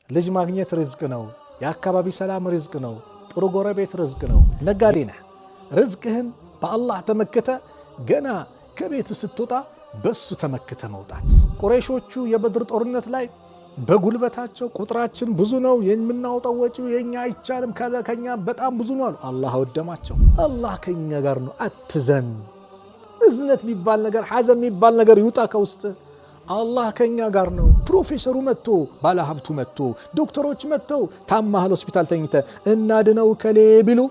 ልጅ ማግኘት ርዝቅ ነው። የአካባቢ ሰላም ርዝቅ ነው። ጥሩ ጎረቤት ርዝቅ ነው። ነጋዴ ነህ፣ ርዝቅህን በአላህ ተመክተ ገና ከቤት ስትወጣ በሱ ተመክተ መውጣት። ቁረይሾቹ የበድር ጦርነት ላይ በጉልበታቸው ቁጥራችን ብዙ ነው፣ የምናወጣው ወጪ የኛ አይቻልም፣ ከኛ በጣም ብዙ ነው አሉ። አላህ አወደማቸው። አላህ ከኛ ጋር ነው፣ አትዘን። እዝነት የሚባል ነገር፣ ሐዘን የሚባል ነገር ይውጣ ከውስጥ። አላህ ከኛ ጋር ነው። ፕሮፌሰሩ መጥቶ፣ ባለሀብቱ መጥቶ፣ ዶክተሮች መጥተው ታማህል ሆስፒታል ተኝተ እናድነው ከሌ ቢሉ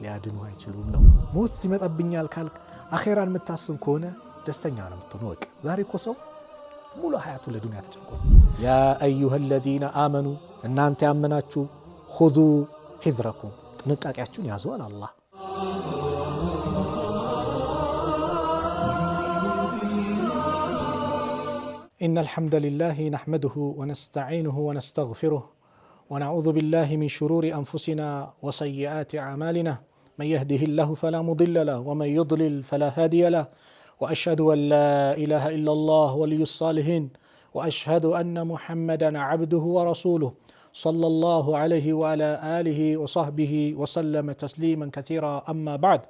ሊያድኑ አይችሉም ነው። ሞት ይመጣብኛል ካልክ፣ አኼራን የምታስብ ከሆነ ደስተኛ ነው የምትሆነው። ወቅ ዛሬ እኮ ሰው ሙሉ ሀያቱ ለዱንያ ተጨንቆ። يا أيها الذين آمنوا፣ እናንተ ያመናችሁ፣ خذوا حذركم፣ ጥንቃቄያችሁን ያዘዋል አላህ። إن الحمد لله نحمده ونستعينه ونستغفره ونعوذ بالله من شرور أنفسنا وسيئات أعمالنا، من يهده الله فلا مضل له ومن يضلل فلا هادي له، واشهد ان لا اله الا الله ولي الصالحين، واشهد ان محمدا عبده ورسوله، صلى الله عليه وعلى اله وصحبه وسلم تسليما كثيرا. اما بعد،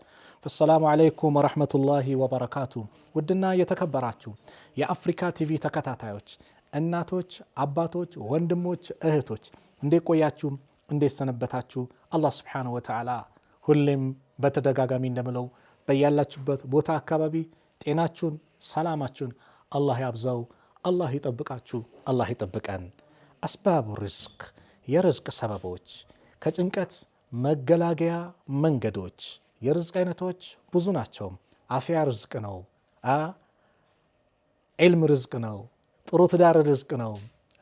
فالسلام عليكم ورحمه الله وبركاته። ውድና የተከበራችሁ የአፍሪካ ቲቪ ተከታታዮች፣ እናቶች፣ አባቶች፣ ወንድሞች፣ እህቶች፣ እንዴት ቆያችሁ? እንዴት ሰነበታችሁ? አላህ سبحانه وتعالى ሁሌም በተደጋጋሚ እንደምለው በያላችሁበት ቦታ አካባቢ ጤናችሁን፣ ሰላማችሁን አላህ ያብዛው፣ አላህ ይጠብቃችሁ፣ አላህ ይጠብቀን። أسباب الرزق፣ የርዝቅ ሰበቦች፣ ከጭንቀት መገላገያ መንገዶች። የርዝቅ አይነቶች ብዙ ናቸው። አፍያ ርዝቅ ነው። ዒልም ርዝቅ ነው። ጥሩ ትዳር ርዝቅ ነው።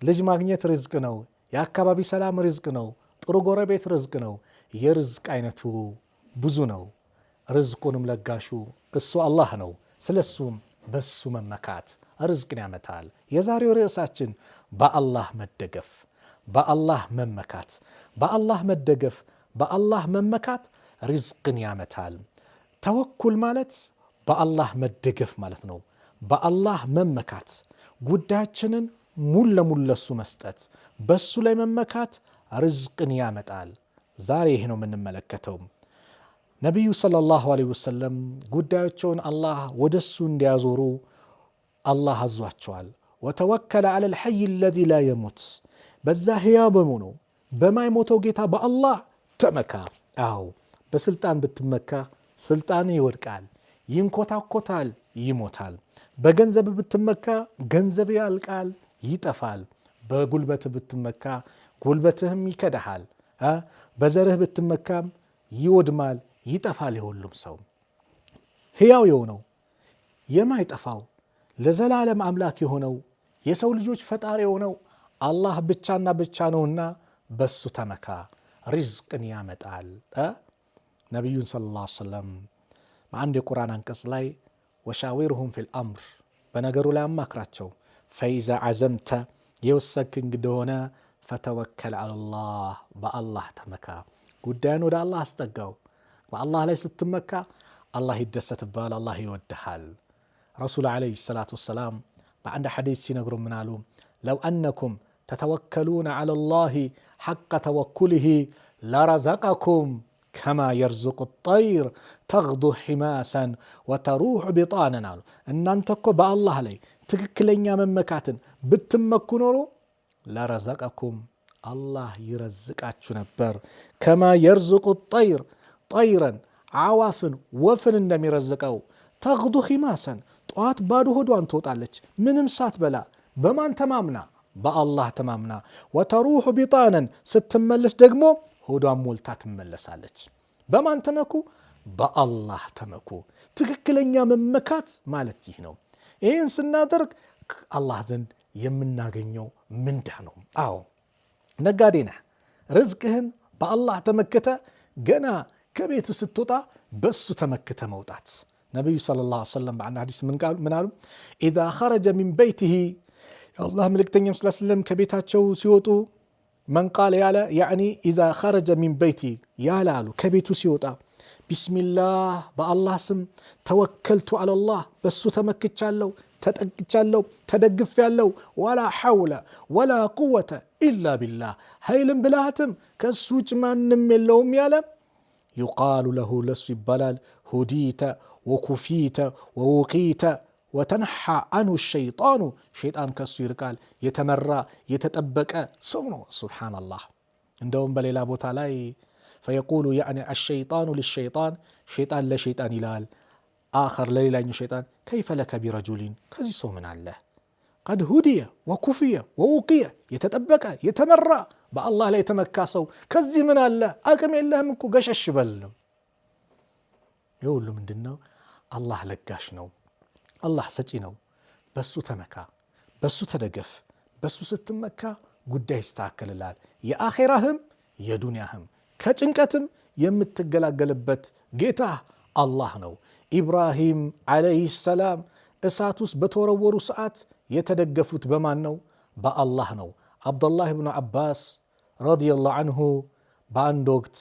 ልጅ ማግኘት ርዝቅ ነው። የአካባቢ ሰላም ርዝቅ ነው። ጥሩ ጎረቤት ርዝቅ ነው። የርዝቅ አይነቱ ብዙ ነው። ርዝቁንም ለጋሹ እሱ አላህ ነው። ስለ እሱም በሱ መመካት ርዝቅን ያመታል። የዛሬው ርዕሳችን በአላህ መደገፍ፣ በአላህ መመካት፣ በአላህ መደገፍ፣ በአላህ መመካት ርዝቅን ያመታል። ተወኩል ማለት በአላህ መደገፍ ማለት ነው። በአላህ መመካት፣ ጉዳያችንን ሙሉ ለሙሉ ለሱ መስጠት፣ በሱ ላይ መመካት ርዝቅን ያመጣል። ዛሬ ይህ ነው የምንመለከተው። ነቢዩ ሰለላሁ ዐለይሂ ወሰለም ጉዳያቸውን አላህ ወደሱ እንዲያዞሩ አላህ አዟቸዋል። ወተወከለ ዐለል ሐይ አለዚ ላ የሙት፣ በዛ ህያው በመሆኑ በማይሞተው ጌታ በአላህ ተመካ። አዎ፣ በስልጣን ብትመካ ስልጣን ይወድቃል፣ ይንኮታኮታል፣ ይሞታል። በገንዘብ ብትመካ ገንዘብ ያልቃል፣ ይጠፋል። በጉልበት ብትመካ ጉልበትህም ይከዳሃል። በዘርህ ብትመካም ይወድማል፣ ይጠፋል። የሁሉም ሰው ሕያው የሆነው፣ የማይጠፋው፣ ለዘላለም አምላክ የሆነው፣ የሰው ልጆች ፈጣሪ የሆነው አላህ ብቻና ብቻ ነውና በሱ ተመካ፣ ሪዝቅን ያመጣል። ነቢዩን صلى الله عليه وسلم በአንድ የቁርአን አንቀጽ ላይ وشاورهم في الأمر፣ በነገሩ ላይ አማክራቸው፣ فإذا عزمت፣ የወሰንክ እንደሆነ፣ فتوكل على الله፣ በአላህ ተመካ። ጉዳይን ወደ አላህ አስጠጋው። በአላህ ላይ ስትመካ አላህ ይደሰትብሃል፣ አላህ ይወድሃል። ረሱል عليه الصلاة والسلام በአንድ ሐዲስ ሲነግሩ ምን አሉ? لو أنكم تتوكلون على الله حق توكله لرزقكم كما يرزق الطير تغدو خماصا وتروح بطانا አሉ። እናንተ እኮ በአላህ ላይ ትክክለኛ መመካትን ብትመኩ ኖሮ لرزقكم፣ አላህ ይረዝቃችሁ ነበር። كما يرزق الطير፣ طيرا አዋፍን ወፍን እንደሚረዝቀው፣ تغدو خماصا፣ ጠዋት ባዶ ሆዷን ትወጣለች ምንም ሳትበላ። በማን ተማምና? በአላህ ተማምና። وتروح بطانا፣ ስትመለስ ደግሞ ሆዷን ሞልታ ትመለሳለች። በማን ተመኩ? በአላህ ተመኩ። ትክክለኛ መመካት ማለት ይህ ነው። ይህን ስናደርግ አላህ ዘንድ የምናገኘው ምንዳ ነው። አዎ፣ ነጋዴ ነህ፣ ርዝቅህን በአላህ ተመክተ ገና ከቤት ስትወጣ በሱ ተመክተ መውጣት። ነቢዩ صلى الله عليه وسلم በአንድ ሐዲስ ምን አሉ? إذا خرج من بيته፣ የአላህ መልእክተኛም ስ ስለም ከቤታቸው ሲወጡ፣ من قال ያለ፣ يعني إذا خرج من بيته ያለ አሉ፣ ከቤቱ ሲወጣ بسم الله፣ በአላህ ስም፣ توكلت على الله፣ በሱ ተመክቻለሁ፣ ተጠግቻለሁ፣ ተደግፌያለሁ። ولا حول ولا قوة إلا بالله፣ ኃይልም ብልሃትም ከእሱ ውጭ ማንም የለውም ያለ يقال له ለሱ ይባላል هديت وكفيت ووقيت وتنحى عنه الشيطان፣ ሸይጣን ከሱ ይርቃል። የተመራ የተጠበቀ ሰው ነው። سبحان الله። እንደውም በሌላ ቦታ ላይ فيقول يعني الشيطان للشيطان፣ ሸይጣን ለሸይጣን ይላል آخر ለሌላኛው ሸይጣን كيف لك برجل፣ ከዚህ ሰው ምን አለ? قد هدي وكفي ووقي፣ የተጠበቀ የተመራ በአላህ ላይ የተመካ ሰው ከዚህ ምን አለ? አቅም የለህም እኮ ገሸሽ በልም። ይህ ሁሉ ምንድን ነው? አላህ ለጋሽ ነው። አላህ ሰጪ ነው። በሱ ተመካ፣ በሱ ተደገፍ። በሱ ስትመካ ጉዳይ ይስተካከልልሃል። የአኼራህም የዱንያህም ከጭንቀትም የምትገላገልበት ጌታ አላህ ነው። ኢብራሂም ዓለይሂ ሰላም እሳት ውስጥ በተወረወሩ ሰዓት የተደገፉት በማን ነው? በአላህ ነው። አብዱላህ ብኑ አባስ ረዲየላሁ አንሁ በአንድ ወቅት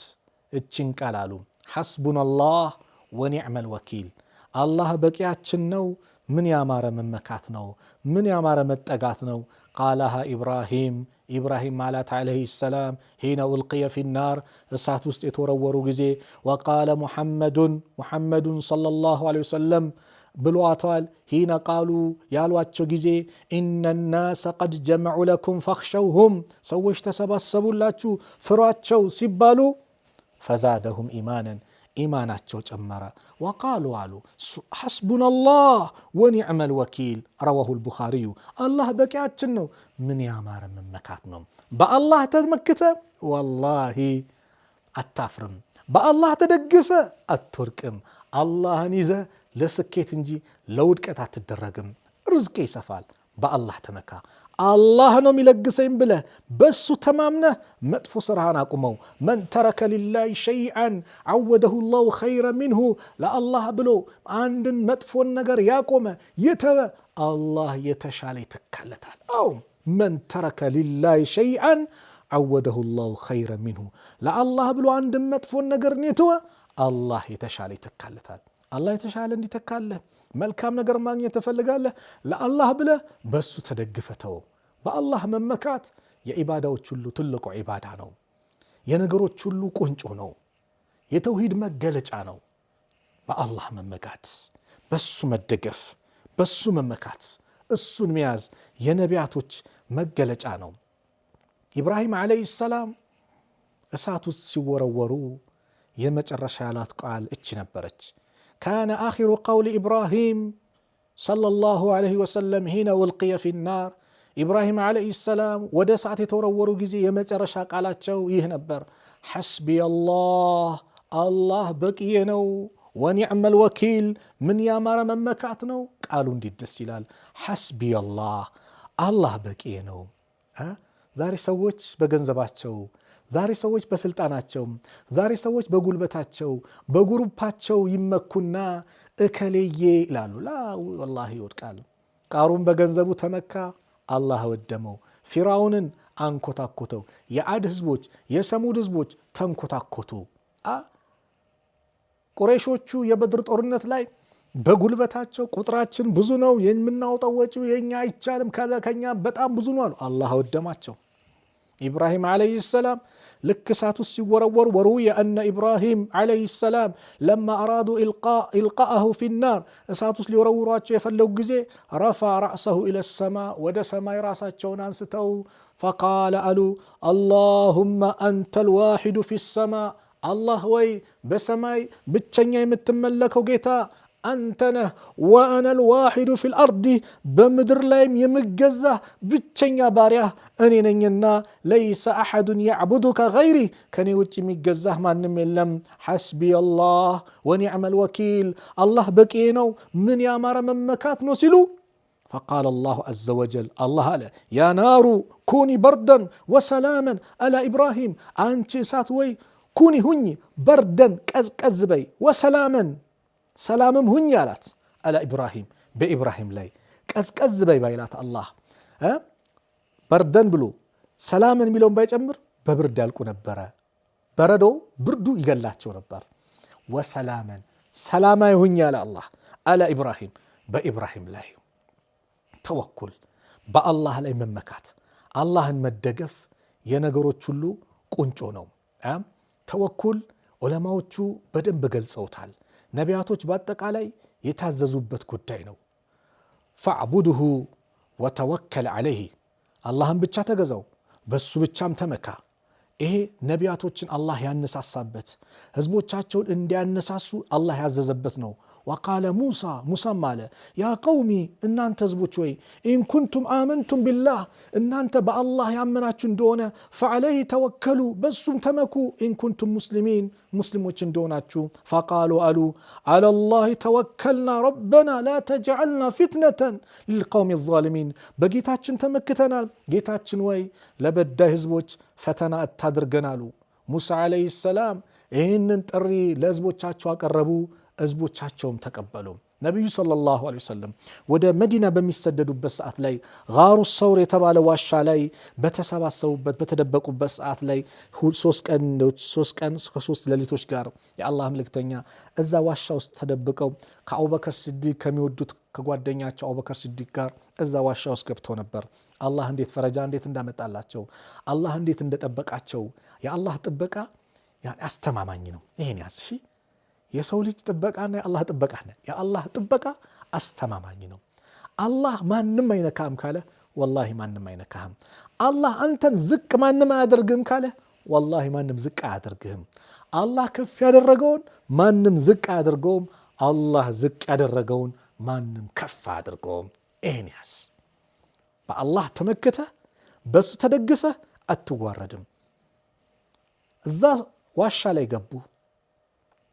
እችን ቃል አሉ፣ ሐስቡናላህ ወኒዕመል ወኪል፣ አላህ በቂያችን ነው። ምን ያማረ መመካት ነው! ምን ያማረ መጠጋት ነው! قالها إبراهيم፣ ኢብራሂም ማለት عليه السلام حين ألقي في النار፣ እሳት ውስጥ የተወረወሩ ጊዜ وقال محمد፣ ሙሐመዱን صلى الله عليه وسلم ብሏታል። حين قالوا ያሏቸው ጊዜ إن الناس قد جمعوا لكم فاخشوهم፣ ሰዎች ተሰባሰቡላችሁ ፍሯቸው ሲባሉ فزادهم إيمانا፣ ኢማናቸው ጨመረ። وقالوا አሉ حسبنا الله ونعم الوكيل رواه البخاري። አላህ በቂያችን ነው። ምን ያማረ መመካት ነው! በአላህ ተመክተ والله አታፍርም። በአላህ ተደግፈ አትወድቅም። አላህን ይዘ ለስኬት እንጂ ለውድቀት አትደረግም። ርዝቅ ይሰፋል። በአላህ ተመካ። አላህ ነው የሚለግሰኝ ብለህ በሱ ተማምነህ መጥፎ ስራህን አቁመው። መን ተረከ ሊላሂ ሸይአን ዓወደሁ ላሁ ኸይረ ሚንሁ፣ ለአላህ ብሎ አንድን መጥፎን ነገር ያቆመ የተወ አላህ የተሻለ ይተካለታል። አዎ መን ተረከ ሊላሂ ሸይአን ዓወደሁ ላሁ ኸይረ ሚንሁ፣ ለአላህ ብሎ አንድን መጥፎን ነገር የተወ አላህ የተሻለ ይተካለታል። አላህ የተሻለ እንዲተካለህ መልካም ነገር ማግኘት ትፈልጋለህ? ለአላህ ብለህ በሱ ተደግፈ ተወው። በአላህ መመካት የዒባዳዎች ሁሉ ትልቁ ዒባዳ ነው። የነገሮች ሁሉ ቁንጮ ነው። የተውሂድ መገለጫ ነው። በአላህ መመካት፣ በሱ መደገፍ፣ በሱ መመካት፣ እሱን መያዝ የነቢያቶች መገለጫ ነው። ኢብራሂም ዓለይሂ ሰላም እሳት ውስጥ ሲወረወሩ የመጨረሻ ያላት ቃል እች ነበረች። كان آخر قول إبراهيم صلى الله عليه وسلم حين ألقي في النار፣ ኢብራሂም عليه السلام ወደ እሳት የተወረወሩ ጊዜ የመጨረሻ ቃላቸው ይህ ነበር። حسبي الله፣ አላህ በቂዬ ነው። ونعم الوكيل፣ ምን ያማረ መመካት ነው። ቃሉ እንዴት ደስ ይላል። حسبي الله፣ አላህ በቂዬ ነው። ዛሬ ሰዎች በገንዘባቸው፣ ዛሬ ሰዎች በስልጣናቸው፣ ዛሬ ሰዎች በጉልበታቸው፣ በጉሩፓቸው ይመኩና እከሌዬ ይላሉ። لا والله ይወድቃል። ቃሩን በገንዘቡ ተመካ፣ አላህ ወደመው። ፊራውንን አንኮታኮተው። የአድ ህዝቦች፣ የሰሙድ ህዝቦች ተንኮታኮቱ። ቁረይሾቹ የበድር ጦርነት ላይ በጉልበታቸው ቁጥራችን ብዙ ነው፣ የምናወጣው ወጪው የኛ አይቻልም፣ ከኛ በጣም ብዙ ነው አሉ። አላህ ወደማቸው። ኢብራሂም عليه السلام ልክ እሳት ውስጥ ሲወረወሩ وروي أن إبراهيم عليه السلام لما أرادوا إلقاءه في النار፣ እሳት ውስጥ ሊወረውሯቸው የፈለጉ ጊዜ رفع رأسه إلى السماء፣ ወደ ሰማይ ራሳቸውን አንስተው فقال አሉ اللهم أنت الواحد في السماء፣ አላህ ወይ በሰማይ ብቸኛ የምትመለከው ጌታ አንተ ነህ። وأنا الواحد في الأرض፣ በምድር ላይም የምገዛህ ብቸኛ ባሪያህ እኔ ነኝና ليس أحد يعبدك غيري፣ ከኔ ውጭ የሚገዛህ ማንም የለም። حسبي الله ونعم الوكيل፣ አላህ በቂ ነው፣ ምን ያማረ መመካት ነው ሲሉ فقال الله عز وجل፣ አላህ አለ يا نار كوني بردا وسلاما على إبراهيم፣ አንቺ እሳት ወይ كوني ሁኚ፣ بردا ቀዝቀዝ በይ፣ وسلاما ሰላምም ሁኝ አላት። على إبراهيم፣ በኢብራሂም ላይ ቀዝቀዝ በይ ባይላት አላህ بردا ብሎ سلاما የሚለውን ባይጨምር በብርድ ያልቁ ነበረ። በረዶ ብርዱ ይገላቸው ነበር። وسلاما ሰላማዊ ሁኝ አለ አላህ على إبراهيم፣ በኢብራሂም ላይ። ተወኩል፣ በአላህ ላይ መመካት፣ አላህን መደገፍ የነገሮች ሁሉ ቁንጮ ነው። ተወኩል ዑለማዎቹ በደንብ ገልጸውታል። ነቢያቶች በአጠቃላይ የታዘዙበት ጉዳይ ነው። فاعبده وتوكل عليه፣ አላህን ብቻ ተገዛው፣ በሱ ብቻም ተመካ። ይሄ ነቢያቶችን አላህ ያነሳሳበት፣ ህዝቦቻቸውን እንዲያነሳሱ አላህ ያዘዘበት ነው። وقال موسى፣ ሙሳም አለ يا قوم፣ እናንተ ህዝቦች ወይ إن كنتم آمنتم بالله፣ እናንተ በአላህ ያመናችሁ እንደሆነ فعليه توكلوا፣ በሱም ተመኩ፣ إن كنتم مسلمين፣ ሙስሊሞች እንደሆናችሁ። فقالوا አሉ على الله توكلنا ربنا لا تجعلنا فتنة للقوم الظالمين፣ በጌታችን ተመክተናል፣ ጌታችን ወይ ለበዳይ ህዝቦች ፈተና አታድርገን አሉ። ሙሳ ዓለይሂ ሰላም ይህንን ጥሪ ለህዝቦቻቸው አቀረቡ። ህዝቦቻቸውም ተቀበሉ። ነቢዩ ሰለላሁ ዐለይሂ ወሰለም ወደ መዲና በሚሰደዱበት ሰዓት ላይ ጋሩ ሰውር የተባለ ዋሻ ላይ በተሰባሰቡበት በተደበቁበት ሰዓት ላይ 3 ቀን ከ3 ሌሊቶች ጋር የአላህ መልእክተኛ እዛ ዋሻ ውስጥ ተደብቀው ከአቡበከር ስዲቅ ከሚወዱት ከጓደኛቸው አቡበከር ስዲቅ ጋር እዛ ዋሻ ውስጥ ገብተው ነበር። አላህ እንዴት ፈረጃ እንዴት እንዳመጣላቸው፣ አላህ እንዴት እንደጠበቃቸው። የአላህ ጥበቃ አስተማማኝ ነው። ይሄን ያዝ እሺ። የሰው ልጅ ጥበቃና የአላህ ጥበቃ ነ የአላህ ጥበቃ አስተማማኝ ነው። አላህ ማንም አይነካህም ካለ ወላሂ ማንም አይነካህም። አላህ አንተን ዝቅ ማንም አያደርግህም ካለ ወላሂ ማንም ዝቅ አያደርግህም። አላህ ከፍ ያደረገውን ማንም ዝቅ አያደርገውም። አላህ ዝቅ ያደረገውን ማንም ከፍ አያደርገውም። ይህን ያዝ። በአላህ ተመክተህ በሱ ተደግፈህ አትዋረድም። እዛ ዋሻ ላይ ገቡ።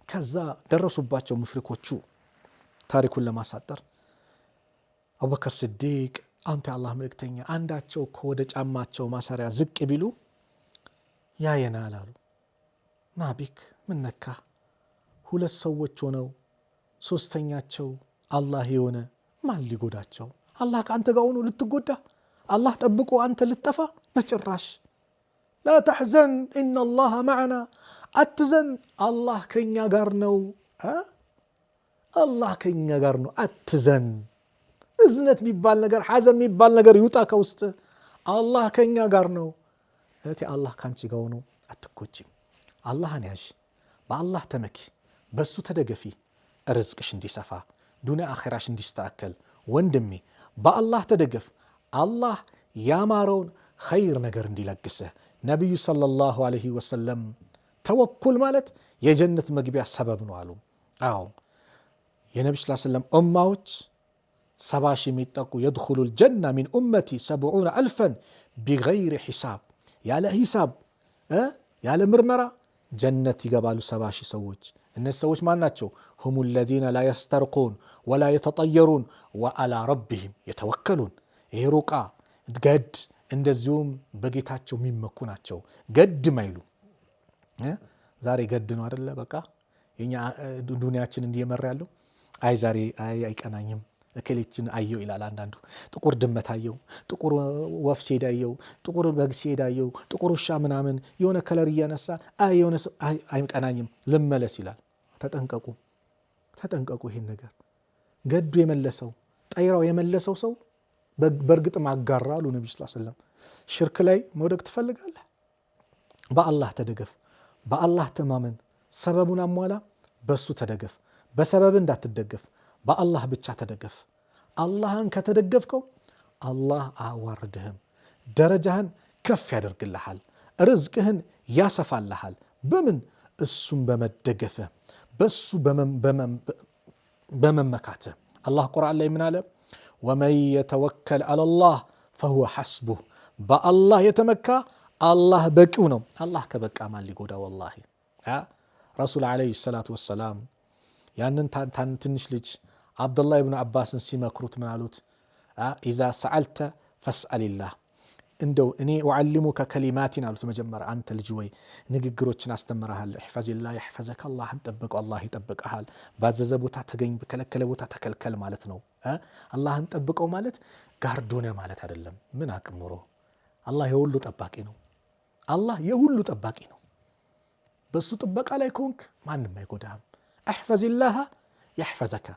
ከዛ ደረሱባቸው ሙሽሪኮቹ። ታሪኩን ለማሳጠር አቡበከር ስዲቅ አንተ የአላህ መልእክተኛ፣ አንዳቸው ከወደ ጫማቸው ማሰሪያ ዝቅ ቢሉ ያየናል አሉ። ما بك፣ ምን ነካ? ሁለት ሰዎች ሆነው ሶስተኛቸው አላህ የሆነ ማን ሊጎዳቸው? አላህ ከአንተ ጋር ሆኖ ልትጎዳ? አላህ ጠብቆ አንተ ልትጠፋ? በጭራሽ። لا تحزن إن الله معنا፣ አትዘን፣ አላህ ከኛ ጋር ነው። አላህ ከኛ ጋር ነው፣ አትዘን። እዝነት የሚባል ነገር፣ ሐዘን የሚባል ነገር ይውጣ ከውስጥ። አላህ ከኛ ጋር ነው። እህቴ፣ አላህ ከአንቺ ጋር ሆኖ አትጎጂም። አላህን ያዥ፣ በአላህ ተመኪ፣ በሱ ተደገፊ፣ ርዝቅሽ እንዲሰፋ፣ ዱንያ አኼራሽ እንዲስተካከል። ወንድሜ፣ በአላህ ተደገፍ፣ አላህ ያማረውን ኸይር ነገር እንዲለግስህ። ነቢዩ صلى الله عليه وسلم ተወኩል ማለት የጀነት መግቢያ ሰበብ ነው አሉ። አዎ፣ የነቢ ስ ሰለም ኡማዎች 70,000 የሚጠቁ يدخل الجنة من أمتي 70,000 بغير حساب፣ ያለ ሂሳብ ያለ ምርመራ ጀነት ይገባሉ 70,000 ሰዎች። እነዚህ ሰዎች ማን ናቸው? هم الذين لا يسترقون ولا يتطيرون وعلى ربهم يتوكلون። ይሄ ሩቃ ገድ እንደዚሁም በጌታቸው የሚመኩ ናቸው። ገድ ማይሉ። ዛሬ ገድ ነው አደለ? በቃ የኛ ዱንያችን እንዲየመራ ያለው፣ አይ ዛሬ አይ አይቀናኝም፣ እክሌችን አየው ይላል አንዳንዱ። ጥቁር ድመት አየው፣ ጥቁር ወፍ ሲሄድ አየው፣ ጥቁር በግ ሲሄድ አየው፣ ጥቁር ውሻ ምናምን የሆነ color እያነሳ አይ የሆነ ሰው አይ አይቀናኝም ልመለስ ይላል። ተጠንቀቁ፣ ተጠንቀቁ። ይሄን ነገር ገዱ የመለሰው፣ ጠይራው የመለሰው ሰው በእርግጥም አጋራ አሉ ነቢ ስ ሰለም። ሽርክ ላይ መውደቅ ትፈልጋለህ? በአላህ ተደገፍ፣ በአላህ ተማመን፣ ሰበቡን አሟላ፣ በሱ ተደገፍ። በሰበብ እንዳትደገፍ፣ በአላህ ብቻ ተደገፍ። አላህን ከተደገፍከው አላህ አያዋርድህም። ደረጃህን ከፍ ያደርግልሃል፣ ርዝቅህን ያሰፋልሃል። በምን? እሱን በመደገፍህ፣ በሱ በመመካትህ። አላህ ቁርአን ላይ ምን አለ? ومن يتوكل على الله فهو حسبه። በአላህ የተመካ አላህ በቂው ነው። አላህ ከበቃ ማን ሊጎዳ? ወላሂ ረሱል عليه الصلاة والسلام ያንን ትንሽ ልጅ አብዱላህ ብኑ አባስን ሲመክሩት ምን አሉት? إذا سألت فاسأل الله፣ እንደው እኔ أعلمك كلمات አሉት። መጀመሪያ አንተ ልጅ ወይ ንግግሮችን አስተምረሃል። احفظ الله يحفظك፣ አላህን ጠብቀው አላህ ይጠብቀሃል። ባዘዘ ቦታ ተገኝ፣ በከለከለ ቦታ ተከልከል ማለት ነው። አላህን ጠብቀው ማለት ጋርዶነ ማለት አይደለም። ምን አቅም ኖሮ? አላህ የሁሉ ጠባቂ ነው። አላህ የሁሉ ጠባቂ ነው። በሱ ጥበቃ ላይ ከሆንክ ማንም አይጎዳህም። احفظ الله يحفظك፣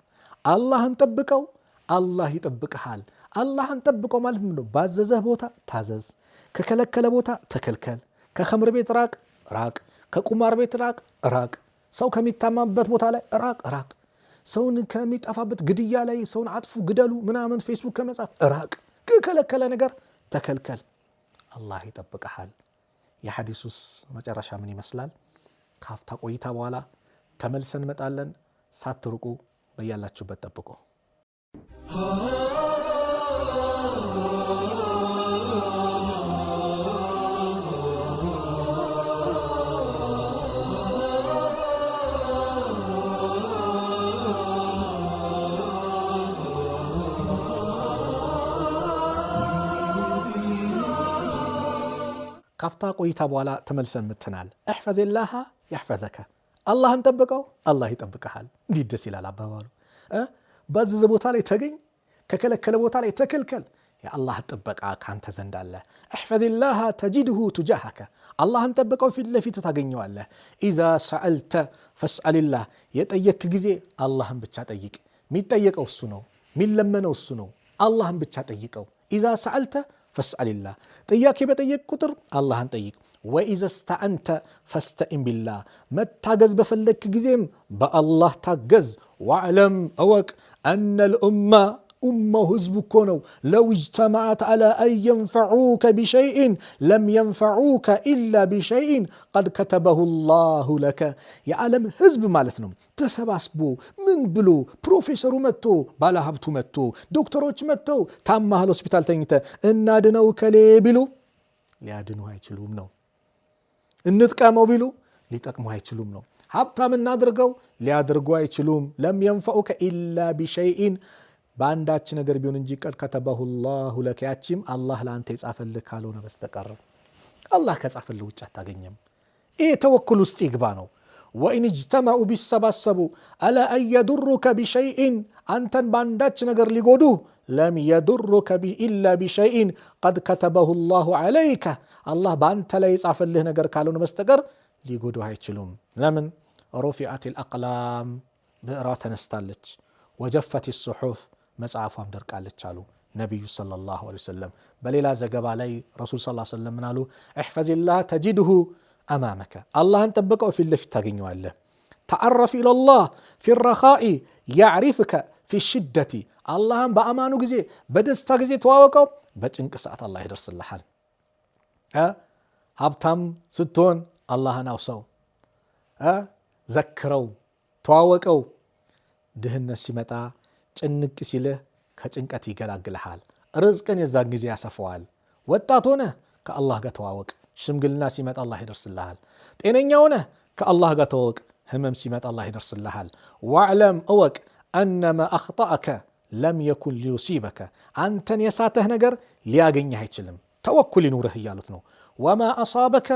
አላህን ጠብቀው፣ አላህ ይጠብቅሃል። አላህን ጠብቀው ማለት ምንድን ነው? ባዘዘህ ቦታ ታዘዝ፣ ከከለከለ ቦታ ተከልከል። ከኸምር ቤት ራቅ ራቅ፣ ከቁማር ቤት ራቅ ራቅ፣ ሰው ከሚታማበት ቦታ ላይ ራቅ ራቅ፣ ሰውን ከሚጠፋበት ግድያ ላይ ሰውን አጥፉ ግደሉ ምናምን ፌስቡክ ከመጻፍ ራቅ፣ ከከለከለ ነገር ተከልከል። አላህ ይጠብቅሃል። የሐዲሱስ መጨረሻ ምን ይመስላል? ካፍታ ቆይታ በኋላ ተመልሰን እንመጣለን። ሳትርቁ በያላችሁበት ጠብቁ። ካፍታ ቆይታ በኋላ ተመልሰን መጥተናል። احفظ الله يحفظك፣ አላህን ጠብቀው አላህ ይጠብቀሃል። እንዲህ ደስ ይላል አባባሉ። ባዘዘ ቦታ ላይ ተገኝ፣ ከከለከለ ቦታ ላይ ተከልከል። የአላህ ጥበቃ ካንተ ዘንድ አለ። احفظ الله تجده تجاهك፣ አላህን ጠብቀው ፊት ለፊት ታገኘዋለህ። إذا سألت فاسأل الله፣ የጠየክ ጊዜ አላህን ብቻ ጠይቅ። የሚጠየቀው እሱ ነው፣ የሚለመነው እሱ ነው። አላህን ብቻ ጠይቀው። إذا سألت فاسأل الله፣ ጥያቄ በጠየቅ ቁጥር አላህን ጠይቅ። وإذا استعنت فاستعن بالله፣ መታገዝ በፈለግክ ጊዜም በአላህ ታገዝ። واعلم እወቅ أن الأمة ኡማው ህዝቡ እኮ ነው። لو اجتمعت على أن ينفعوك بشيء لم ينفعوك إلا بشيء قد كتبه الله لك። የዓለም ህዝብ ማለት ነው ተሰባስቦ ምን ብሎ ፕሮፌሰሩ መጥቶ ባለሀብቱ መጥቶ ዶክተሮች መጥተው ታማህል ሆስፒታል ተኝተ እናድነው ከሌ ቢሉ ሊያድኑ አይችሉም ነው። እንጥቀመው ቢሉ ሊጠቅሙ አይችሉም ነው። ሀብታም እናድርገው ሊያድርጉ አይችሉም። لم ينفعوك إلا بشيء በአንዳች ነገር ቢሆን እንጂ قد كتبه الله لك፣ ያቺም አላህ ለአንተ የጻፈልህ ካልሆነ በስተቀር አላህ ከጻፈልህ ውጭ አታገኘም። ይህ ተወኩል ውስጥ ይግባ ነው። وإن اجتمعوا ቢሰባሰቡ على أن يضروك بشيء አንተን በአንዳች ነገር ሊጎዱ لم يضروك إلا بشيء قد كتبه الله عليك አላህ በአንተ ላይ የጻፈልህ ነገር ካልሆነ በስተቀር ሊጎዱ አይችሉም። ለምን رفعت الأقلام ብዕሯ ተነስታለች፣ وجفت الصحف መጽሐፏም ደርቃለች አሉ ነቢዩ صلى الله عليه وسلم። በሌላ ዘገባ ላይ ረሱል صلى الله عليه وسلم ምን አሉ? احفظ الله تجده أمامك፣ አላህን ጠብቀው ፊት ለፊት ታገኘዋለህ። تعرف إلى الله في الرخاء يعرفك في الشدة፣ አላህን በአማኑ ጊዜ በደስታ ጊዜ ተዋወቀው፣ በጭንቅ ሰዓት አላህ ይደርስልሃል። ሀብታም ስትሆን አላህን አውሰው፣ ዘክረው፣ ተዋወቀው። ድህነት ሲመጣ ጭንቅ ሲልህ ከጭንቀት ይገላግልሃል። ርዝቅን የዛን ጊዜ ያሰፈዋል። ወጣት ሆነህ ከአላህ ጋር ተዋወቅ። ሽምግልና ሲመጣ አላህ ይደርስልሃል። ጤነኛ ሆነህ ከአላህ ጋር ተዋወቅ። ህመም ሲመጣ አላህ ይደርስልሃል። واعلم እወቅ أن ما أخطأك لم يكن ليصيبك፣ አንተን የሳተህ ነገር ሊያገኘህ አይችልም። ተወኩል ይኑርህ እያሉት ነው። وما أصابك፣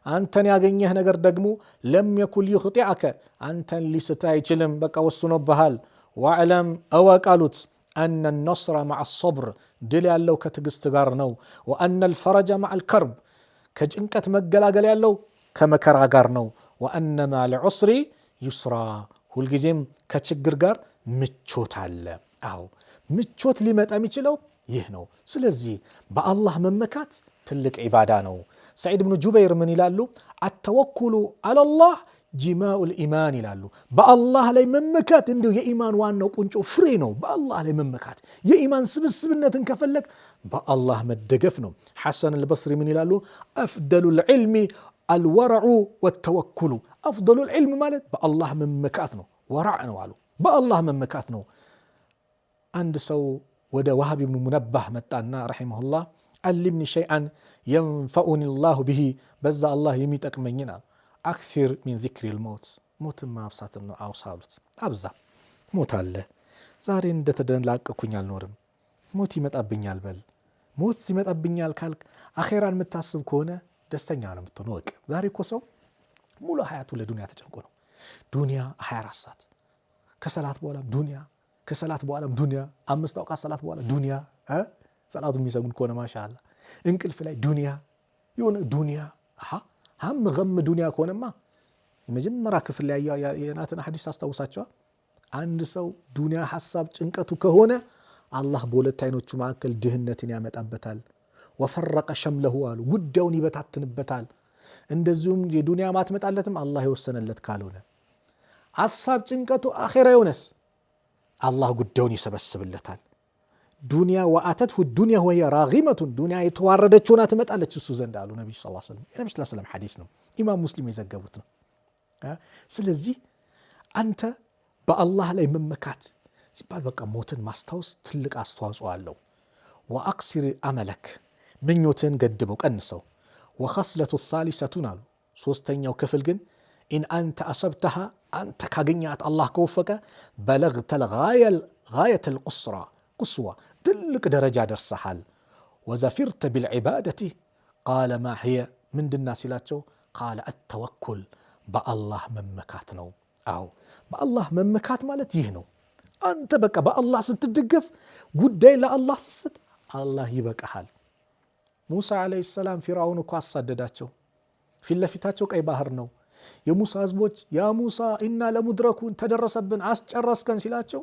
አንተን ያገኘህ ነገር ደግሞ لم يكن ليخطئك፣ አንተን ሊስትህ አይችልም። በቃ ወስኖብሃል። واعلم እወቅ አሉት أن النصر مع الصبر ድል ያለው ከትዕግስት ጋር ነው። وأن الفرج مع الكرب ከጭንቀት መገላገል ያለው ከመከራ ጋር ነው። وأن مع العسر يسرا ሁልጊዜም ከችግር ጋር ምቾት አለ። አዎ ምቾት ሊመጣ የሚችለው ይህ ነው። ስለዚህ በአላህ መመካት ትልቅ ዒባዳ ነው። ሰዒድ ብኑ ጁበይር ምን ይላሉ? التوكل على الله جماع الإيمان ይላሉ። በአላህ ላይ መመካት እንዲሁ የኢማን ዋናው ቁንጮ ፍሬ ነው። በአላህ ላይ መመካት የኢማን ስብስብነትን ከፈለግ በአላህ መደገፍ ነው። ሐሰን አልበስሪ ምን ይላሉ? أفضل العلم الورع والتوكل። أفضل العلم ማለት በአላህ መመካት ነው፣ ወራዕ ነው አሉ። በአላህ መመካት ነው። አንድ ሰው ወደ ዋህብ ብኑ ሙነባህ መጣና رحمه الله علمني شيئا ينفعني الله به፣ በዛ አላህ የሚጠቅመኝን አሉ። أكثر من ذكر الموت፣ ሞትን ማብሳትን ነው አውሳ አሉት። አብዛ ሞት አለ ዛሬ እንደተደላቀኩኝ አልኖርም፣ ሞት ይመጣብኛል በል። ሞት ይመጣብኛል ካልክ አኼራን የምታስብ ከሆነ ደስተኛ ነው የምትሆነው። ወቅ ዛሬ እኮ ሰው ሙሉ ሀያቱ ለዱንያ ተጨንቆ ነው። ዱንያ 24 ሰዓት ከሰላት በኋላም ዱንያ፣ ከሰላት በኋላም ዱንያ፣ አምስት አውቃት ሰላት በኋላ ዱንያ፣ ሰላቱ የሚሰግድ ከሆነ ማሻአላ፣ እንቅልፍ ላይ ዱንያ፣ የሆነ ዱንያ هم غم ዱንያ ከሆነማ የመጀመሪያ ክፍል ላይ የናትን ሐዲስ አስታውሳቸዋል። አንድ ሰው ዱንያ ሐሳብ ጭንቀቱ ከሆነ አላህ በሁለት አይኖቹ መካከል ድህነትን ያመጣበታል። وفرق شمله አሉ፣ ጉዳዩን ይበታትንበታል። እንደዚሁም የዱንያ ማትመጣለትም አላህ የወሰነለት ካልሆነ አሳብ ጭንቀቱ አኼራ የሆነስ አላህ ጉዳዩን ይሰበስብለታል። ዱንያ وأتته الدنيا وهي راغمة ዱንያ የተዋረደች ሆና ትመጣለች እሱ ዘንድ አሉ ነቢዩ ስ ሰለም። የነቢ ስ ሰለም ሐዲስ ነው፣ ኢማም ሙስሊም የዘገቡት ነው። ስለዚህ አንተ በአላህ ላይ መመካት ሲባል በቃ ሞትን ማስታወስ ትልቅ አስተዋጽኦ አለው። وأقصر أملك ምኞትህን ገድበው ቀንሰው። والخصلة الثالثة አሉ ሶስተኛው ክፍል ግን إن أنت أصبتها አንተ ካገኛት አላህ ከወፈቀ بلغت الغاية القصرى قصوى ትልቅ ደረጃ ደርሰሃል። وظفرت بالعبادة قال ما هي ምንድና ሲላቸው قال التوكل በአላህ መመካት ነው። አዎ በአላህ መመካት ማለት ይህ ነው። አንተ በቃ በአላህ ስትደገፍ ጉዳይ ለአላህ ስትሰጥ አላህ ይበቃሃል። ሙሳ ዓለይሂ ሰላም ፊርዓውን እኮ አሳደዳቸው። ፊት ለፊታቸው ቀይ ባህር ነው። የሙሳ ህዝቦች يا موسى إنا لمدركون ተደረሰብን፣ አስጨረስከን ሲላቸው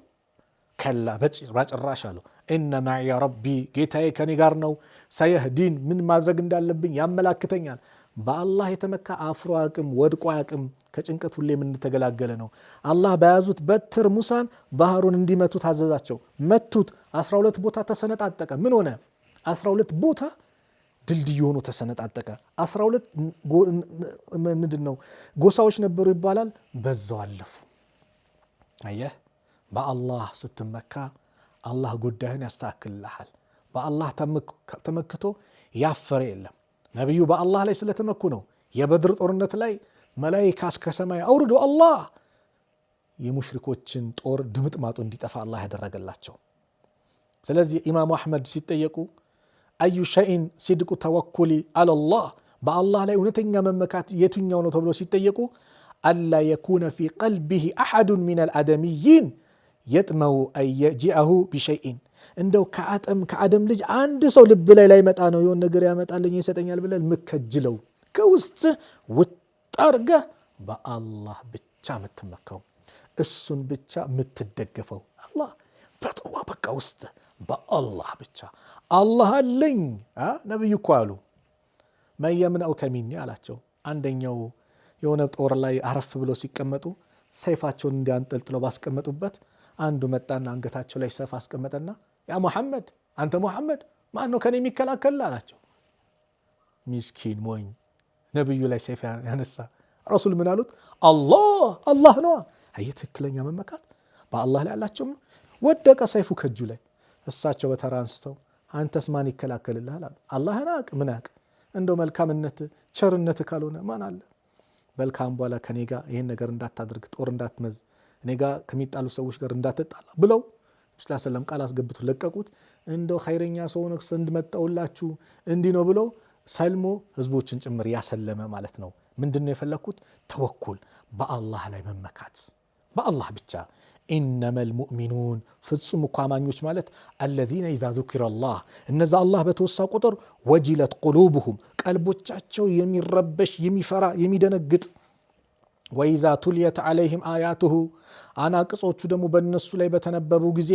كلا በጭራሽ አለው። إن معي ربي ጌታዬ ከኔ ጋር ነው። سيهدين ምን ማድረግ እንዳለብኝ ያመላክተኛል። በአላህ የተመካ አፍሮ አቅም ወድቆ አቅም ከጭንቀት ሁሌ የምንተገላገለ ነው። አላህ በያዙት በትር ሙሳን ባህሩን እንዲመቱ ታዘዛቸው። መቱት። 12 ቦታ ተሰነጣጠቀ። ምን ሆነ? 12 ቦታ ድልድይ ሆኖ ተሰነጣጠቀ። 12 ምንድን ነው ጎሳዎች ነበሩ ይባላል። በዛው አለፉ። አየህ፣ በአላህ ስትመካ አላህ ጉዳይህን ያስተካክልልሃል። በአላህ ተመክቶ ያፈረ የለም። ነቢዩ በአላህ ላይ ስለተመኩ ነው የበድር ጦርነት ላይ መላይካ እስከ ሰማይ አውርዶ አላህ የሙሽሪኮችን ጦር ድምጥማጡ እንዲጠፋ አላህ ያደረገላቸው። ስለዚህ ኢማሙ አሕመድ ሲጠየቁ أي شيء صدق التوكل على الله በአላህ ላይ እውነተኛ መመካት የትኛው ነው ተብሎ ሲጠየቁ ألا يكون في قلبه أحد من الآدميين يطمع أن يجيئه بشيء እንደው ከአደም ልጅ አንድ ሰው ልብ ላይ ላይመጣ ነው የሆን ነገር ያመጣልኝ ይሰጠኛል ብለን ምከጅለው ከውስጥ ውጥ አድርገህ በአላህ ብቻ የምትመካው እሱን ብቻ የምትደገፈው አላህ በጥዋ በቃ ውስጥ በአላህ ብቻ አላህ አለኝ። ነቢዩ እኮ አሉ መን የምነኡከ ሚኒ አላቸው። አንደኛው የሆነ ጦር ላይ አረፍ ብለው ሲቀመጡ ሰይፋቸውን እንዲያንጠልጥለው ባስቀመጡበት አንዱ መጣና አንገታቸው ላይ ሰይፍ አስቀመጠና ያ ሙሐመድ፣ አንተ ሙሐመድ ማን ነው ከኔ የሚከላከል አላቸው። ሚስኪን ሞኝ ነቢዩ ላይ ሰይፍ ያነሳ ረሱል ምን አሉት? አላህ አላህ ነዋ። አየህ ትክክለኛ መመካት በአላህ ላይ አላቸው። ወደቀ ሰይፉ ከእጁ ላይ። እሳቸው በተራ አንስተው አንተስ ማን ይከላከልልሃል አሉ። አላህን አቅ ምን አቅ እንደው መልካምነት ቸርነት ካልሆነ ማን አለ? መልካም በኋላ ከኔ ጋር ይህን ነገር እንዳታደርግ፣ ጦር እንዳትመዝ፣ እኔ ጋር ከሚጣሉ ሰዎች ጋር እንዳትጣላ ብለው ስላ ሰለም ቃል አስገብቶ ለቀቁት። እንደው ኸይረኛ ሰው ነው እንድመጣውላችሁ እንዲህ ነው ብለው ሰልሞ ህዝቦችን ጭምር ያሰለመ ማለት ነው። ምንድን ነው የፈለግኩት? ተወኩል፣ በአላህ ላይ መመካት፣ በአላህ ብቻ። ኢነመ ልሙእሚኑን ፍጹም እኮ አማኞች ማለት አለዚነ ኢዛ ዙኪረ ላህ እነዛ አላህ በተወሳ ቁጥር ወጂለት ቁሉብሁም ቀልቦቻቸው የሚረበሽ የሚፈራ የሚደነግጥ፣ ወኢዛ ቱልየት ዓለይህም አያቱሁ አናቅጾቹ ደግሞ በእነሱ ላይ በተነበቡ ጊዜ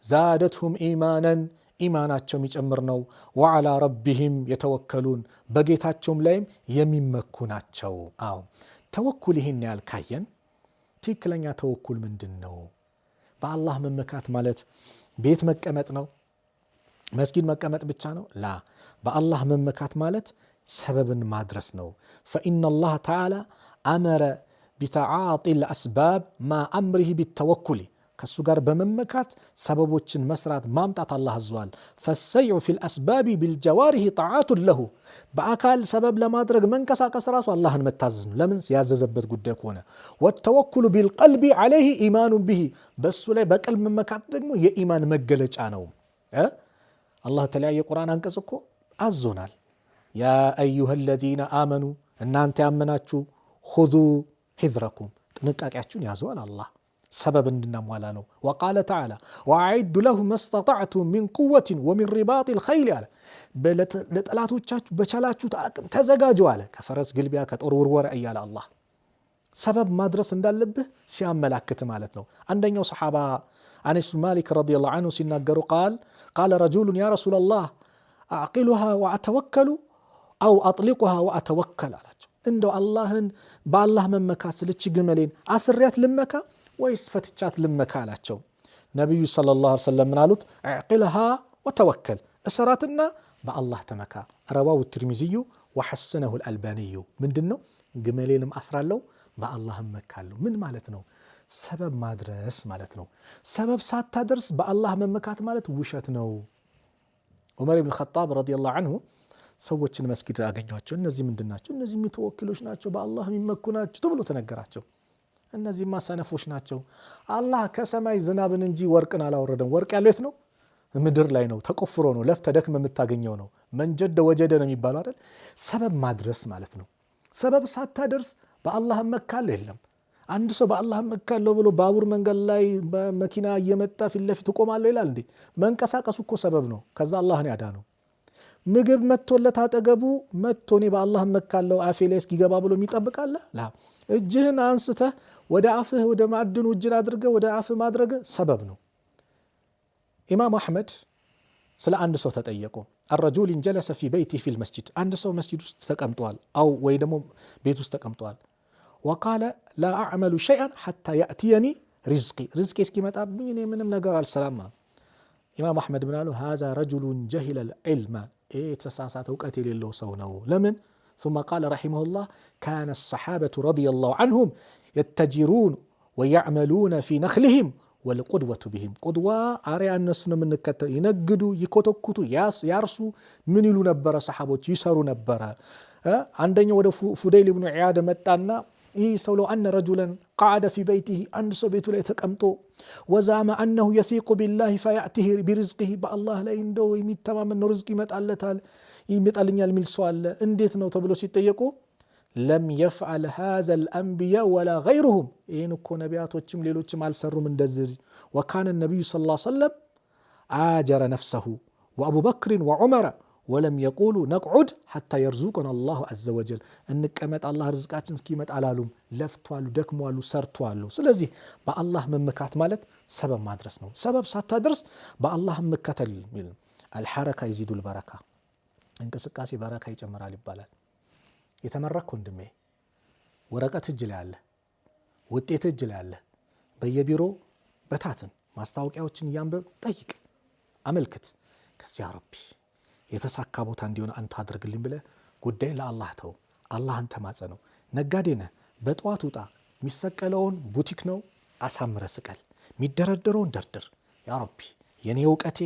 ዛደትሁም ኢማነን ኢማናቸው የሚጨምር ነው። ወዓላ ረቢህም የተወከሉን በጌታቸውም ላይም የሚመኩ ናቸው። አዎ ተወኩል ይህን ያህል ካየን ትክክለኛ ተወኩል ምንድን ነው? በአላህ መመካት ማለት ቤት መቀመጥ ነው? መስጊድ መቀመጥ ብቻ ነው? ላ በአላህ መመካት ማለት ሰበብን ማድረስ ነው። فإن الله تعالى أمر بتعاطي الأسباب مع أمره بالتوكل ከእሱ ጋር በመመካት ሰበቦችን መስራት ማምጣት አላህ አዟል። فالسعي في الأسباب بالجوارح طاعة له በአካል ሰበብ ለማድረግ መንቀሳቀስ ራሱ አላህን መታዘዝ ነው። ለምን ያዘዘበት ጉዳይ ከሆነ። والتوكل بالقلب عليه إيمان به በእሱ ላይ በቀልብ መመካት ደግሞ የኢማን መገለጫ ነው። አላህ የተለያየ ቁርአን አንቀጽ እኮ አዞናል። يا أيها الذين آمنوا እናንተ ያመናችሁ خذوا حذركم ጥንቃቄያችሁን ያዘዋል አላህ ሰበብ እንድናሟላ ነው። وقال تعالى وأعدوا لهم ما استطعتم من قوة ومن رباط الخيل አለ። ለጠላቶቻችሁ በቻላችሁት አቅም ተዘጋጁ አለ። ከፈረስ ግልቢያ ከጦር ውርወራ እያለ አላህ። ሰበብ ማድረስ እንዳለብህ ሲያመላክት ማለት ነው። አንደኛው ሰሓባ አነስ ብን ማሊክ رضي الله عنه ሲናገሩ قال قال رجل يا رسول الله أعقلها وأتوكل أو أطلقها وأتوكل አላቸው። እንደው አላህን በአላህ መመካት ስልች ግመሌን አስሬያት ልመካ ወይስ ፈትቻት ልመካ አላቸው። ነቢዩ صلى الله عليه وسلم ምን አሉት? اعقلها وتوكل፣ እስራትና በአላህ ተመካ። رواه الترمذي وحسنه الألباني። ምንድን ነው? ግመሌንም አስራለው በአላህ እመካለሁ። ምን ማለት ነው? ሰበብ ማድረስ ማለት ነው። ሰበብ ሳታደርስ በአላህ መመካት ማለት ውሸት ነው። ዑመር ብን ኸጣብ رضي الله عنه ሰዎችን መስጊድ አገኟቸው። እነዚህ ምንድን ናቸው? እነዚህ የሚተወክሎች ናቸው፣ በአላህ የሚመኩ ናቸው ተብሎ ተነገራቸው። እነዚህማ ሰነፎች ናቸው። አላህ ከሰማይ ዝናብን እንጂ ወርቅን አላወረደም። ወርቅ ያለው የት ነው? ምድር ላይ ነው። ተቆፍሮ ነው፣ ለፍተህ ደክመህ የምታገኘው ነው። من جد وجد ነው የሚባለው አይደል? ሰበብ ማድረስ ማለት ነው። ሰበብ ሳታደርስ በአላህ እመካለሁ የለም። አንድ ሰው በአላህ እመካለሁ ብሎ ባቡር መንገድ ላይ በመኪና እየመጣ ፊት ለፊት እቆማለሁ ይላል እንዴ? መንቀሳቀሱ እኮ ሰበብ ነው። ከዛ አላህ ነው ያዳነው። ምግብ መጥቶለት አጠገቡ መጥቶ እኔ በአላህ እመካለሁ አፌ ላይ እስኪገባ ብሎ የሚጠብቅ አለ? لا። እጅህን አንስተህ ወደ አፍህ ወደ ማዕድኑ እጅን አድርገህ ወደ አፍህ ማድረግ ሰበብ ነው። ኢማም አሕመድ ስለ አንድ ሰው ተጠየቁ። عن رجل جلس في بيته في المسجد፣ አንድ ሰው መስጂድ ውስጥ ተቀምጠዋል፣ أو ወይ ደግሞ ቤት ውስጥ ተቀምጠዋል። وقال لا أعمل شيئا حتى يأتيني رزقي፣ ርዝቄ እስኪመጣብኝ እኔ ምንም ነገር አልሰራም። ኢማም አሕመድ ምን አሉ? هذا رجل جهل العلم፣ የተሳሳተ እውቀት የሌለው ሰው ነው። ለምን? ثم قال رحمه الله كان الصحابة رضي الله عنهم يتجرون ويعملون في نخلهم والقدوة بهم። قدوة አርያ እነሱ ነው የምንከተል። ይነግዱ፣ ይኮተኩቱ፣ ያርሱ ምን ይሉ ነበረ? ሰሓቦች ይሰሩ ነበረ። አንደኛው ወደ ፉደይል ብኑ ዒያድ መጣና ይህ ሰው لو أن رجلا قعد في بيته፣ አንድ ሰው ቤቱ ላይ ተቀምጦ وزعم أنه يثق بالله فيأتيه برزقه፣ በአላህ ላይ እንደው የሚተማመን ነው ርዝቅ ይመጣለታል ይመጣልኛል የሚል ሰው አለ። እንዴት ነው ተብሎ ሲጠየቁ لم يفعل هذا الأنبياء ولا غيرهم፣ ይህን እኮ ነቢያቶችም ሌሎችም አልሰሩም እንደዚህ። وكان النبي صلى الله عليه وسلم آجر نفسه وأبو بكر وعمر ولم يقولوا نقعد حتى يرزقنا الله عز وجل፣ እንቀመጥ አላህ ርዝቃችን እስኪመጣ አላሉም። ለፍቷሉ፣ ደክሟሉ፣ ሰርቷሉ። ስለዚህ በአላህ መመካት ማለት ሰበብ ማድረስ ነው። ሰበብ ሳታደርስ በአላህ መከተል الحركة يزيد البركة፣ እንቅስቃሴ በረካ ይጨምራል ይባላል። የተመረክ ወንድሜ ወረቀት እጅ ላይ አለ፣ ውጤት እጅ ላይ አለ። በየቢሮ በታትን ማስታወቂያዎችን እያንበብ ጠይቅ፣ አመልክት። ከዚያ ረቢ የተሳካ ቦታ እንዲሆን አንተ አድርግልኝ ብለህ ጉዳይን ለአላህ ተው፣ አላህን ተማጸነው። ነጋዴ ነህ፣ በጠዋት ውጣ። የሚሰቀለውን ቡቲክ ነው አሳምረ ስቀል፣ የሚደረደረውን ደርድር። ያ ረቢ የኔ እውቀቴ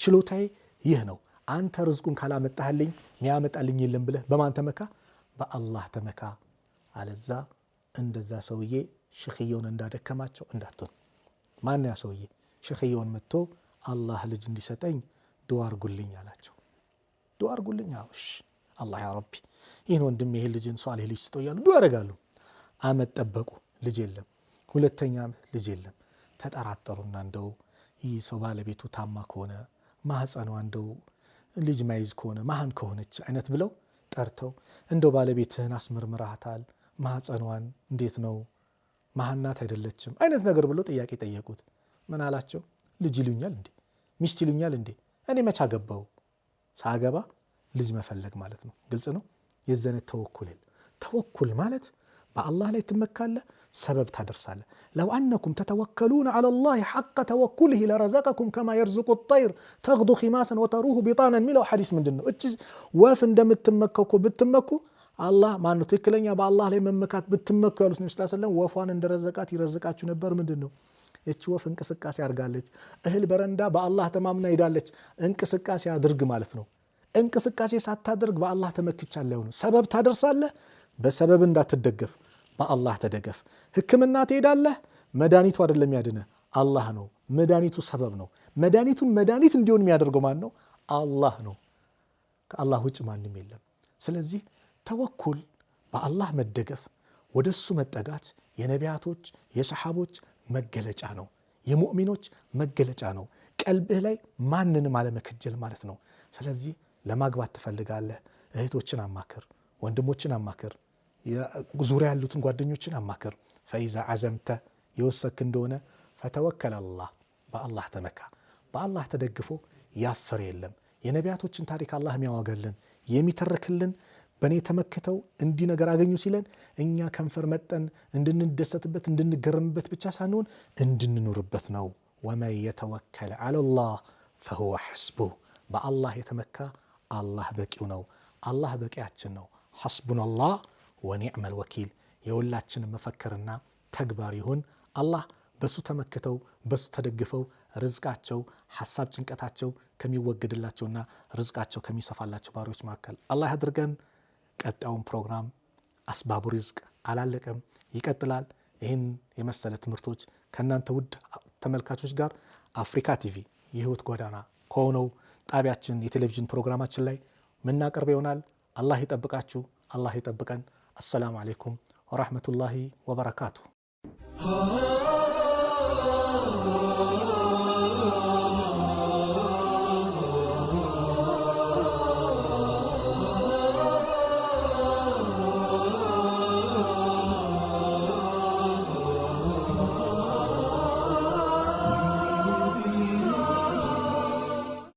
ችሎታዬ ይህ ነው፣ አንተ ርዝቁን ካላመጣህልኝ ሚያመጣልኝ የለም ብለህ በማን ተመካ? በአላህ ተመካ። አለዛ እንደዛ ሰውዬ ሽክየውን እንዳደከማቸው እንዳትሆን። ማን ያ ሰውዬ? ሽክየውን መጥቶ አላህ ልጅ እንዲሰጠኝ ዱዓ አርጉልኝ አላቸው። ዱዓ አርጉልኝ። እሺ አላህ ያ ረቢ ይህን ወንድም ይሄን ልጅን ሷሊህ ልጅ ስጠው እያሉ ዱዓ ያደርጋሉ። አመት ጠበቁ፣ ልጅ የለም። ሁለተኛ ዓመት ልጅ የለም። ተጠራጠሩና እንደው ይህ ሰው ባለቤቱ ታማ ከሆነ ማህፀኗ እንደው ልጅ ማይዝ ከሆነ መሀን ከሆነች አይነት ብለው ጠርተው እንደው ባለቤትህን አስመርምራታል፣ ማህፀኗን እንዴት ነው መሀናት አይደለችም አይነት ነገር ብሎ ጥያቄ ጠየቁት። ምን አላቸው? ልጅ ይሉኛል እንዴ? ሚስት ይሉኛል እንዴ? እኔ መች አገባው? ሳገባ ልጅ መፈለግ ማለት ነው። ግልጽ ነው። የዘነት ተወኩል ተወኩል ማለት በአላህ ላይ ትመካለህ፣ ሰበብ ታደርሳለህ። لو أنكم تتوكلون على الله حق توكله لرزقكم كما يرزق الطير تغدو خماصا وتروح بطانا የሚለው ሐዲስ ምንድን ነው? እቺ ወፍ እንደምትመካው እኮ ብትመኩ አላህ ማነው ትክክለኛ በአላህ ላይ መመካት ብትመኩ ያሉት ነቢ ሰለም ወፏን እንደረዘቃት ይረዝቃችሁ ነበር። ምንድን ነው? እቺ ወፍ እንቅስቃሴ አድርጋለች። እህል በረንዳ በአላህ ተማምና ሄዳለች። እንቅስቃሴ አድርግ ማለት ነው። እንቅስቃሴ ሳታደርግ በአላህ ተመክቻለሁ ነው። ሰበብ ታደርሳለህ። በሰበብ እንዳትደገፍ በአላህ ተደገፍ። ሕክምና ትሄዳለህ። መድኃኒቱ አይደለም ያድነህ አላህ ነው። መድኃኒቱ ሰበብ ነው። መድኃኒቱን መድኃኒት እንዲሆን የሚያደርገው ማን ነው? አላህ ነው። ከአላህ ውጭ ማንም የለም። ስለዚህ ተወኩል በአላህ መደገፍ፣ ወደሱ መጠጋት የነቢያቶች የሰሓቦች መገለጫ ነው። የሙእሚኖች መገለጫ ነው። ቀልብህ ላይ ማንንም አለመከጀል ማለት ነው። ስለዚህ ለማግባት ትፈልጋለህ፣ እህቶችን አማክር፣ ወንድሞችን አማክር። ዙሪያ ያሉትን ጓደኞችን አማክር። فإذا عزمت የወሰክ እንደሆነ فتوكل على الله በአላህ ተመካ። በአላህ ተደግፎ ያፈረ የለም። የነቢያቶችን ታሪክ አላህ የሚያዋገልን የሚተርክልን በእኔ ተመክተው እንዲህ ነገር አገኙ ሲለን እኛ ከንፈር መጠን እንድንደሰትበት እንድንገረምበት ብቻ ሳንሆን እንድንኖርበት ነው። ومن يتوكل على الله فهو حسبه። በአላህ የተመካ አላህ በቂው ነው። አላህ በቂያችን ነው። حسبنا الله ونعم الوكيل። የሁላችንም መፈክርና ተግባር ይሁን። አላህ በሱ ተመክተው በሱ ተደግፈው ርዝቃቸው ሐሳብ ጭንቀታቸው ከሚወገድላቸውና ርዝቃቸው ከሚሰፋላቸው ባሪዎች መካከል አላህ ያድርገን። ቀጣዩን ፕሮግራም أسباب الرزق አላለቀም፣ ይቀጥላል። ይህን የመሰለ ትምህርቶች ከእናንተ ውድ ተመልካቾች ጋር አፍሪካ ቲቪ የህይወት ጎዳና ከሆነው ጣቢያችን የቴሌቪዥን ፕሮግራማችን ላይ ምናቀርብ ይሆናል። አላህ ይጠብቃችሁ፣ አላህ ይጠብቀን። السلام عليكم ورحمة الله وبركاته።